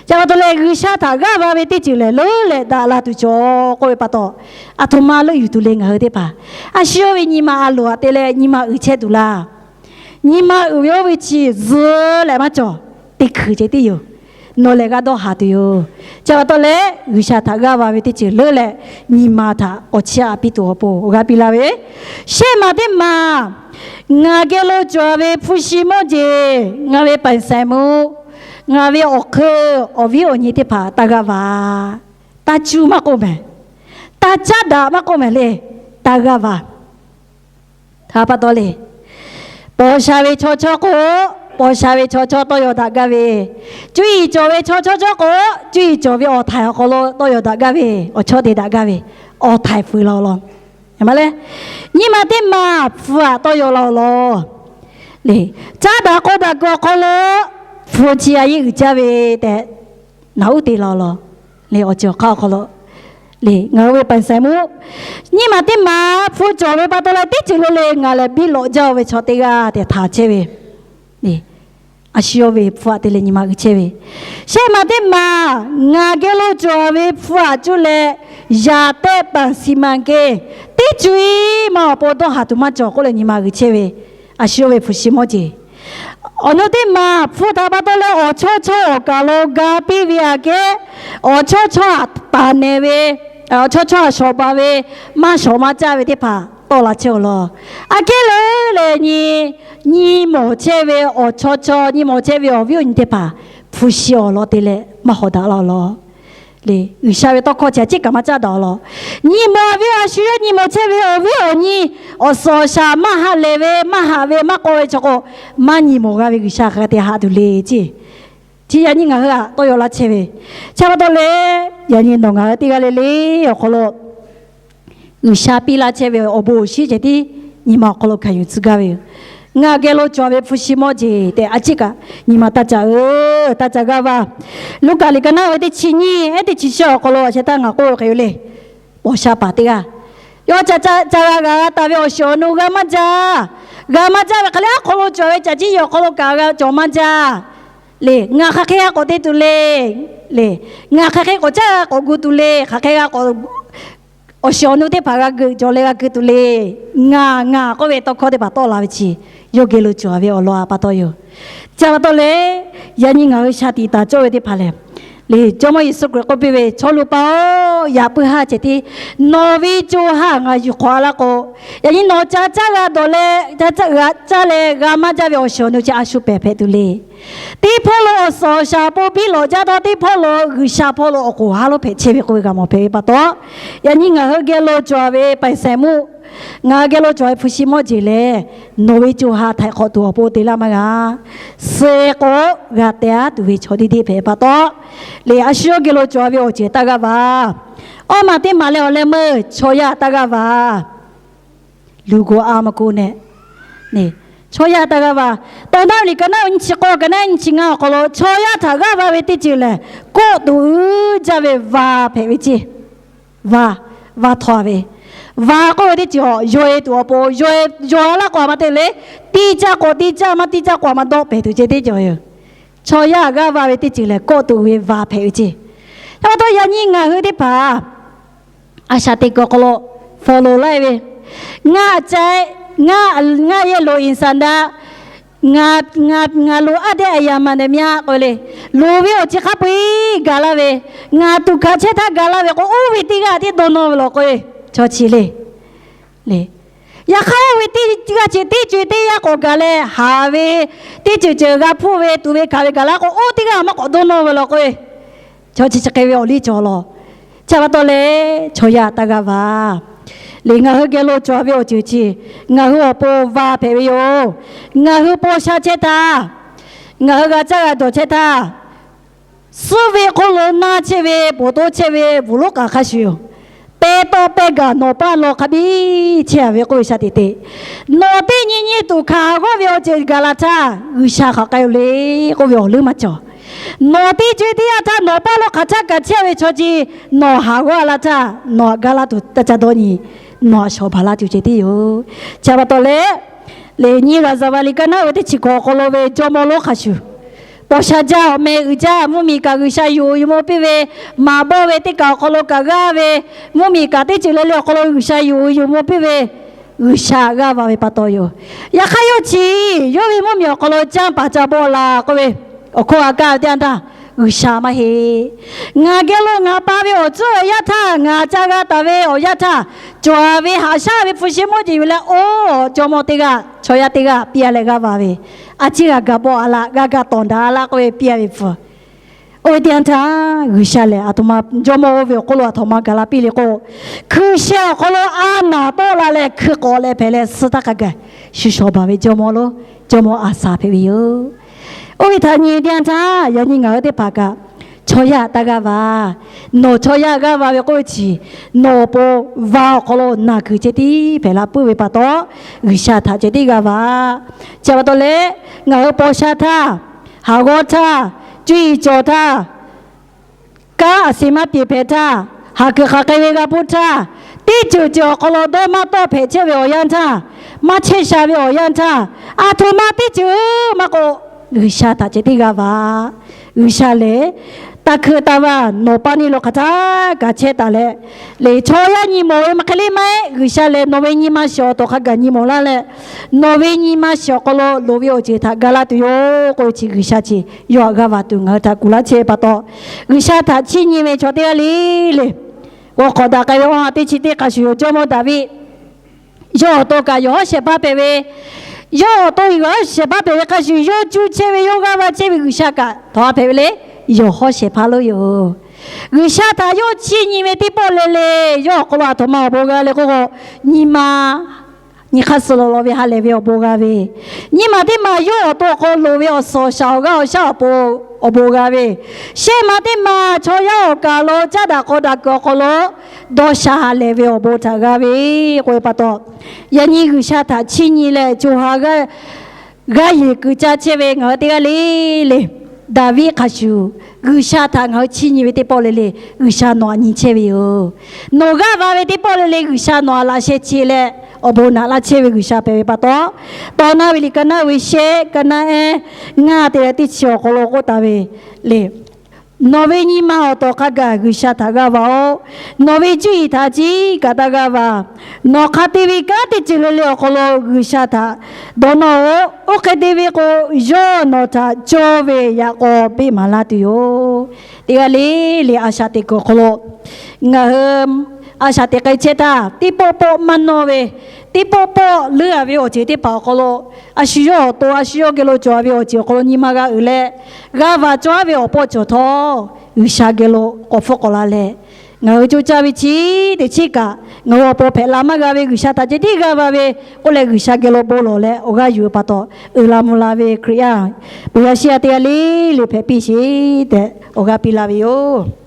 Chi pa taw leh G'uiˬsha htaꞈ g'aˇ va ve teˇ ceuˬ lehˬ leuˉ leh daꞈ la tuˬ cawˬ k'oˆ ve pa taw, aˬ htoꞈ ma leuˆ yuˬ tuˬ le ngaˬ hui teˇ hpaˍ. A shu yawˇ ve nyi ma a loˍ aꞈ te leh nyi ma uiˍ chehˇ tuˬ laˇ. Nyi ma uiˍ ve oˇ ve chi zuhꞈ leh maˇ cawˬ, teˇ hkui ceh tiˉ yoˬ. Nawˬ lehˬ g'a dawˇ haˍ tuˬ yoˬ. Chi pa taw leh G'uiˬsha htaꞈ g'aˇ va ve teˇ ceuˬ leuˉ leh nyi ma htaꞈ awˬ chiˇ aꞈ piˇ tuˬ awˬ pon awˬ g'aˇ piˇ laˇ ve, shehˆ maˬ teˇ maˬ, ngaˬ geh lo cawˬ ve hpu shi mawˇ jeˬ, ngaˬ ve ပိုင်ဆိုင်မှု, ngaˬ ve awˬ hk'eun awˬ viˉ awˬ nyi teˇ hpaˍ taˇ g'aˇ va. Taˇ cuˇ maˇ k'oˆ mehˍ, taˇ caˉ daꞈ maˇ k'oˆ mehˍ le, taˇ g'aˇ va. Htaꞈ pa taw le, 保守 ve chaw chawˇ k'o, 保守 ve chaw chawˇ tawˇ yaw daꞈ gaˇ ve, cuˇ yiˍ cawˬ ve chaw chawˇ cawˇ k'o, cuˇ yiˍ cawˬ ve awˬ htaiˍ awˬ hk'aw lo tawˇ yaw daꞈ gaˇ ve, awˬ chawˇ te daꞈ gaˇ ve, awˬ htaiˍ fuiˍ la-oˬ law. Maˇ leh, nyi ma teˇ maˬ hpu aꞈ tawˇ yaw la-oˬ law. Le, caˉ daꞈ k'aw daꞈ kuiˬ awˬ hk'aw lo hpu chi a yeˇ uiˍ jaˇ ve tehꞈ, naꞈ uˉ te la-oˬ law. Le, awˬ ceuˬ awˬ hk'aˇ awˬ hk'aw lo, le, ngaˬ hui ve ပိုင်ဆိုင်မှု, nyi ma teˇ maˬ hpu cawˬ ve pa taw leh teˇ ceuˬ lo le ngaˬ lehˬ biˇ lawꞈ jaˇ-oˬ ve chaw teˇ g'aˇ tehꞈ htaꞈ chehˇ ve, le, a shu yawˇ ve hpu aꞈ te leh nyi ma uiˍ chehˇ ve, shehˆ maˬ teˇ maˬ, ngaˬ geh lo cawˬ ve hpu aꞈ cuˇ leh yaꞈ tehˆ ပန်စီမံကိန်း, teˇ co-e ma awˬ pon dawˇ haˍ tuˬ maˇ cawˬ k'oˆ leh nyi ma uiˍ chehˇ ve, a shu yawˇ ve hpu shi mawˇ jeˬ. Awˬ nu teˇ maˬ hpu htaꞈ pa taw leh awˬ chawˇ chawˇ awˬ kaˬ lo ga piˇ ve aꞈ kehˉ, awˬ chawˇ chawˇ aꞈ taˍ nehˬ ve, awˬ chawˇ chawˇ aꞈ shawˍ baˬ ve, maˇ shawˍ maˇ caˇ ve teˇ hpaˍ tawˆ la chehˇ-oˬ law. Aꞈ kehˉ leuˉ leh nyi, nyi mawˬ chehˇ ve awˬ chawˇ chawˇ, nyi mawˬ chehˇ ve awˬ viˉ awˬ nyi teˇ hpaˍ hpu shi awˬ lawn te leh maˇ hawˍ daꞈ la-oˬ law. Le, G'uiˬsha ve tawˇ hkawˇ chi aꞈ ciˉ kaꞈ maˇ caˉ daꞈ-oˬ law. Nyi mawˬ ve a shu yawˇ nyi mawˬ chehˇ ve awˬ viˉ awˬ nyi, awˬ suhˍ awˬ shaˍ maˇ haꞈ lehˬ ve, maˇ haꞈ ve maˇ k'aw ve chaw k'o, maˇ nyi mawˬ g'a ve G'uiˬsha hk'aˬ hk'e te haꞈ tuˬ le ceˇ. Chi yaꞈ nyi ngaˬ hui aꞈ tawˇ yaw laˇ chehˇ ve, chi pa taw leh, yaꞈ nyi nawˬ ngaˬ hui teˇ g'aˇ le le awˬ hk'aw lo G'uiˬsha piˇ laˇ chehˇ ve awˬ bon awˬ shinˉ ceh tiˉ nyi ma awˬ hk'aw lo hkanˍ yuˬ tcuh gaˇ ve yoˬ. Ngaˬ geh lo cawˬ ve hpu shi mawˇ jeˬ tehꞈ a ciˉ kaꞈ nyi ma taˇ caꞈ-oˬ, taˇ caꞈ gaˇ va. Luˉkaꞈ liꞈ ka naˉ ve teˇ chi nyiˇ ehˉ teˇ chi shehˆ awˬ hk'aw lo a sheh taˇ ngaˬ k'oˆ ve hk'e yoˬ le. Paw sha paˍ teˇ g'aˇ, yawˇ ca ca g'a g'a taˍ ve awˬ shiˍ awˬ nu g'a maˇ jaˇ. G'a maˇ jaˇ ve hk'e le, aˉ hk'aw lo cawˬ ve caꞈ ciˉ yawˇ awˬ hk'aw lo kaꞈ g'a cawˬ maˇ jaˇ. Le, ngaˬ hk'aˬ hk'e g'a k'awꞈ te tuˬ le. Le, ngaˬ hk'aˬ hk'e k'awꞈ caˇ g'a k'awꞈ gu tuˬ le. Hk'aˬ hk'e g'a k'awꞈ, awˬ shiˍ awˬ nu teˇ hpaˍ g'a geuꞈ cawˬ leh g'a keu tuˬ le. Ngaˬ, ngaˬ k'oˆ ve tawˇ hkawˇ teˇ hpaˍ tawˆ la ve chi, yawˇ geh lo cawˬ ve awˬ lawn pa taw yoˬ. Chi pa taw leh, yaꞈ nyi ngaˬ hui shaˍ tiꞈ taˍ cawˇ ve teˇ hpaˍ lehˬ, le, Jawˇmawˇ Yeˍsuˆ Hkriꞈ k'oˆ piˇ ve, Chaw luˬ paˍ-oˬ, yaꞈ puiˉ haˉ ceh tiˉ nawˬ ve co ha ngaˬ yuˬ hk'awꞈ-a laˇ k'o, yaꞈ nyi nawˬ ca caˇ g'a dawˬ leh, ca caˇ g'a caˇ leh g'a maˇ jaˇ ve awˬ shiˍ awˬ nu chi a shu pehˬ hpehꞈ tuˬ le. Teˇ hpawˇ lo awˬ suhˍ awˬ shaˍ awˬ pon biˇ lawꞈ jaˇ htawˇ, teˇ hpawˇ lo G'uiˬsha hpawˇ lo awˬ k'oˍ haˉ lonˉ hpehꞈ chehˇ ve k'oˆ ve g'a mawˬ hpehꞈ ve pa taw, yaꞈ nyi ngaˬ hui geh lo cawˬ ve ပိုင်ဆိုင်မှု, ngaˬ hui geh lo cawˬ ve hpu shi mawˇ jeˬ lehˬ, nawˬ ve co ha htaiˍ hk'awꞈ tuˬ awˬ pon te laˇ maˇ g'a. Suh k'o, g'a teh-a tuˬ ve chaw deˇ deˇ hpehꞈ pa taw, le, a shu yawˇ geh lo cawˬ ve awˬ ceuˬ taˇ g'aˇ va. Awˇ maˬ teˇ maˬ leh awˬ leh meuˇ chaw yaˇ taˇ g'aˇ va. Luˬ g'awˬ a ma ko neh, chaw yaˇ taˇ g'aˇ va. Taw naˉ ve liꞈ ka naˉ nyi chi k'awˇ ka naˉ nyi chi ngaˇ awˬ hk'aw lo chaw yaˇ htaꞈ g'aˇ va ve teˇ ceuˬ lehˬ, kawˆ tuˬ uiˍ jaˇ ve va hpehꞈ ve ceˇ. Va, va htaw ve, va k'oˆ ve teˇ ceuˬ yawˬ-e tuˬ awˬ pon, yawˬ-e yawˬ-a laˇ k'o a ma te le, tiˇ caˇ k'awꞈ tiˇ caˇ, maˇ tiˇ caˇ k'awꞈ maˇ dawˆ pehˍ tuˬ ceh teˇ ceuˬ yoˬ. Chaw yaˇ g'aˇ va ve teˇ ceuˬ lehˬ, kawˆ tuˬ uiˍ ve va hpehꞈ ve ceˇ. Chi pa taw yaꞈ nyi ngaˬ hui teˇ hpaˍ a shaꞈ teꞈ kuiˬ awˬ hk'aw lo hpawˍ loˍ laˇ ve, ngaˬ ca, ngaˬ, ngaˬ yehˬ loˍ အိမ်သန္တာ, ngaˬ, ngaˬ, ngaˬ loˍ aˉ dehꞈ a yaꞈ maˍ nehˬ myaˇ k'oˆ ve le. Loˍ ve awˬ ceuˬ hk'a peu-eˬ gaˬ laˇ ve, ngaˬ tuꞈ hkanˍ chehˇ htaˇ gaˬ laˇ ve k'o, oˇ ve teˇ g'aˇ tiˉ dawˇ nawˇ ve law k'o, chaw chi le. Yaꞈ hk'aˇ oˇ ve teˇ g'aˇ ceh teˇ co-e teˇ yanˇ k'awꞈ gaˬ leh haˍ ve, teˇ ceuˬ ceuˬ g'a hpuˇ ve tuꞈ ve hkanˍ ve gaˬ laˇ k'o, oˇ teˇ g'aˇ maˇ k'awꞈ dawˇ nawˇ ve law k'o, chaw chi chi hk'e ve awˬ liˇ cawˬ law. Chi pa taw leh, chaw yaˇ taˇ g'aˇ va. Le, ngaˬ hui geh lo cawˬ ve awˬ ceuˬ chi ngaˬ hui awˬ pon va hpehꞈ ve yoˬ. Ngaˬ hui paw sha chehˇ htaˇ, ngaˬ hui g'a caˇ g'a dawˬ chehˇ htaˇ, suhˉ ve hk'oˆ lo naˇ chehˇ ve, bvuhꞈ toˇ chehˇ ve bvuhꞈ lonˉ k'aꞈ hk'a shuˍ yoˬ. Pehˇ tawˆ pehˇ gaˬ nawˬ paˇ law hk'a biˇ chehˇ-a ve k'oˆ ve sha teꞈ teꞈ, nawˬ teˇ nyi nyi tuꞈ hkanˍ haˍ g'awˇ ve awˬ ceuˬ gaˬ la htaˇ, G'uiˬsha hk'aˬ k'ai-o le k'oˆ ve awˬ leuˉ maˇ cawˬ. Nawˬ teˇ co-e teˇ yanˇ htaˇ nawˬ paˇ law hk'aˬ htaˇ kaꞈ chehˇ ve chaw chi, nawˬ haˍ g'awˇ la htaˇ nawˬ htaꞈ ga laˇ tuˬ taˇ ca dawˇ nyi. Nawˬ htaꞈ shawˍ baˬ la tuˬ ceh tiˉ yoˬ. Chi pa taw leh, le, nyi g'aˬ zaˍ va liꞈ ka naˉ ve teˇ chi hkawꞈ awˬ hk'aw lo ve jawˇmawˇ lonˉ hk'a shuˍ, Paw sha jaˇ awˬ meh uiˍ jaˇ mvuhˇmiˬ kaꞈ G'uiˬsha yuˬ yuˬ mawˬ piˇ ve, maˍ bawˆ ve teˇ kaꞈ awˬ hk'aw lo kaꞈ g'aˇ ve, mvuhˇmiˬ kaꞈ teˇ ceuˬ le le awˬ hk'aw lo G'uiˬsha yuˬ yuˬ mawˬ piˇ ve, G'uiˬsha g'aˇ va ve pa taw yoˬ. Yaꞈ hk'aˇ yawˇ chi yawˇ ve mvuhˇmiˬ awˬ hk'aw lo canˇ paˍ ca bawˆ la k'oˆ ve, awˬ hkawˇ a kaˇ ve teˇ yanˇ htaˇ, G'uiˬsha maˇ heˆ. Ngaˬ geh lo ngaˬ pa ve awˬ tcuhˉ awˬ yanˇ htaˇ, ngaˬ ca g'a taˍ ve awˬ yanˇ htaˇ, cawˬ ve haꞈ shaˉ ve hpu shi mawˇ jeˬ yuˬ leh, oˇ jawˇmawˇ teˇ g'aˇ, chaw yaˇ teˇ g'aˇ piˇ a leh g'aˇ va ve, a ciˉ g'a gaˬ bawˆ a laˇ, g'a gaˬ tawˍ daꞈ a laˇ k'oˆ ve piˇ a ve hpu. Oˇ ve teˇ yanˇ htaˇ, G'uiˬsha lehˬ aˬ htoꞈ ma jawˇmawˇ oˇ ve awˬ hk'oˆ lo aˬ htoꞈ ma gaˬ la piˇ le k'o, hkui sheh awˬ hk'aw lo a naˍ tawˆ la leh hkui k'awꞈ leh hpehꞈ leh suh htaˇ hk'a gaˬ shu shawˍ baˬ ve jawˇmawˇ lo, jawˇmawˇ Aˍsaˍ hpehꞈ ve yoˬ. Oˇ ve htaꞈ nyi teˇ yanˇ htaˇ, yaꞈ nyi ngaˬ hui teˇ hpaˍ kaꞈ chaw yaˇ taˇ g'aˇ va. Nawˬ chaw yaˇ g'aˇ va ve k'oˆ ve chi, nawˬ awˬ pon va awˬ hk'aw lo naˬ kuiˬ ceh tiˉ hpehꞈ la puiˉ ve pa taw, G'uiˬsha htaꞈ ceh tiˉ g'aˇ va. Chi pa taw leh, ngaˬ hui paw sha htaˇ, haˍ g'awˇ htaˇ, cuˇ yiˍ cawˬ htaˇ, kanˉ aˬ siˍ maˇ peˬ hpehꞈ htaˇ, haˍ kuiˬ hk'aˬ hk'e ve g'a puˇ htaˇ, teˇ ceuˬ ceuˬ awˬ hk'aw lo dawˇ maˇ tawˆ hpehꞈ chehˇ ve awˬ yanˇ htaˇ, maˇ chehˇ sha ve awˬ yanˇ htaˇ, aˬ htoꞈ ma teˇ ceuˬ maˇ k'o, G'uiˬsha htaꞈ ceh tiˉ g'aˇ va. G'uiˬsha lehˬ, taˇ hkuiˇ taˇ vaˇ nawˬ paˇ neˇ lo hk'aˬ htaˇ kaꞈ chehˇ taˍ leh, lehˬ chaw yaˇ nyi mawˬ ve maˇ hk'e le maˇ heˆ. G'uiˬsha lehˬ nawˬ ve nyi ma shiˍ awˬ tawˍ hk'a gaˬ nyi mawˬ laˇ leh, nawˬ ve nyi ma shiˍ awˬ hk'aw lo loˍ ve awˬ ceuˬ htaꞈ ga laˇ tuˬ yoˬ k'oˆ ve chi G'uiˬsha chi yawˇ htaꞈ g'aˇ va tuˬ ngaˬ hui htaꞈ kuˬ laˇ chehˇ ve pa taw, G'uiˬsha htaꞈ chiˇ nyi ve chaw teˇ g'aˇ le le, g'aw hk'awꞈ daꞈ k'ai ve awˬ ha teˇ chi teˇ hk'a shuˍ yoˬ. Jawˇmawˇ Daˍviˆ yawˇ awˬ to kaꞈ yawˬ hawˉ shehˍ hpaˇ hpehꞈ ve, yawˇ awˬ to yawˬ hawˉ shehˍ hpaˇ hpehꞈ ve hk'a shuˍ, yawˇ cuˇ chehˇ ve yawˇ g'aˇ va chehˇ ve G'uiˬsha kaꞈ htawnˍ ha hpehꞈ ve le, yawˬ hawˉ shehˍ hpaˇ lonˉ yoˬ. G'uiˬsha htaꞈ yawˇ chiˇ nyi ve teˇ pawˆ le le, yawˇ awˬ hk'aw lo aˬ htoꞈ ma awˬ bon g'a le k'oˆ k'o, nyi ma nyi hk'aˇ suh lawˬ lawˬ ve ha lehˬ ve awˬ bon g'a ve, nyi ma teˇ ma yawˇ awˬ to awˬ hk'aw lo loˍ ve awˬ suhˍ awˬ shaˍ awˬ g'aˇ awˬ shaˉ awˬ pon awˬ bon g'a ve, shehˆ ma teˇ ma chaw yaˇ awˬ kaˍ lo caˉ daꞈ k'aw daꞈ kuiˬ awˬ hk'aw lo dawˇ sha ha lehˬ ve awˬ bon htaꞈ g'a ve k'oˆ ve pa taw, yaꞈ nyi G'uiˬsha htaꞈ chiˇ nyi leh co ha g'aˇ g'a yeˬ kuiˬ caˇ chehˇ ve ngaˬ hui teˇ g'aˇ le le, Daˍviˆ hk'a shuˍ G'uiˬsha htaꞈ ngaˬ hui chiˇ nyi ve teˇ pawˆ le le, G'uiˬsha nawˬ aꞈ nyi chehˇ ve yoˬ. Nawˬ g'aˇ va ve teˇ pawˆ le le, G'uiˬsha nawˬ aꞈ laꞈ sheh che leh awˬ bon naꞈ laˇ chehˇ ve G'uiˬsha hpehꞈ ve pa taw, tawˇ naˇ ve liꞈ ka naˇ ve shehˆ ka naˇ ehˉ ngaˇ te leh teˇ chi awˬ hk'aw lo k'oˆ taˍ ve le. Nawˬ ve nyi ma awˬ tawˍ hk'a gaˬ G'uiˬsha htaꞈ g'aˇ va-oˬ. Nawˬ ve cuˇ yiˍ htaꞈ a ciˉ kaꞈ taˇ g'aˇ va. Nawˬ hk'a te ve kanˉ teˇ ceuˬ le le awˬ hk'aw lo G'uiˬsha htaꞈ dawˇ nawˇ-oˬ. Oˇ hk'e te ve k'o, yawˇ nawˬ htaꞈ cawˇ ve yaꞈ k'aw peˆ maˍ laˇ tuˬ yoˬ. Teˇ g'aˇ le le a shaꞈ teꞈ kuiˬ awˬ hk'aw lo ngaˬ hui a shaꞈ teꞈ k'ai chehˇ htaˇ, teˇ pawˆ pawˆ maˇ nawˇ ve, teˇ pawˆ pawˆ leuˉ a ve awˬ ceuˬ teˇ hpaˍ awˬ hk'aw lo, a shu yawˇ awˬ to a shu yawˇ geh lo cawˬ ve awˬ ceuˬ awˬ hk'aw lo nyi ma g'a uiˍ leh, g'a va cawˇ ve awˬ pawˆ cawˬ htawˇ, G'uiˬsha geh lo k'awꞈ hpfuhˆ k'awꞈ la leh, ngaˬ hui co caˇ ve chi teꞈ chiˉ kaꞈ ngaˬ hui awˬ pon hpehꞈ la maˇ g'a ve, G'uiˬsha htaꞈ ceh tiˉ g'aˇ va ve k'oˆ leh, G'uiˬsha geh lo bon lawˬ leh awˬ g'aˇ yuˬ ve pa taw, uiˍ la mvuh la ve Hkriꞈ yaˇ, peuˬ yaˇ shiˉ yaˇ teˇ g'aˇ le le hpehꞈ piˇ sheˍ tehꞈ awˬ g'aˇ piˇ laˇ ve yoˬ.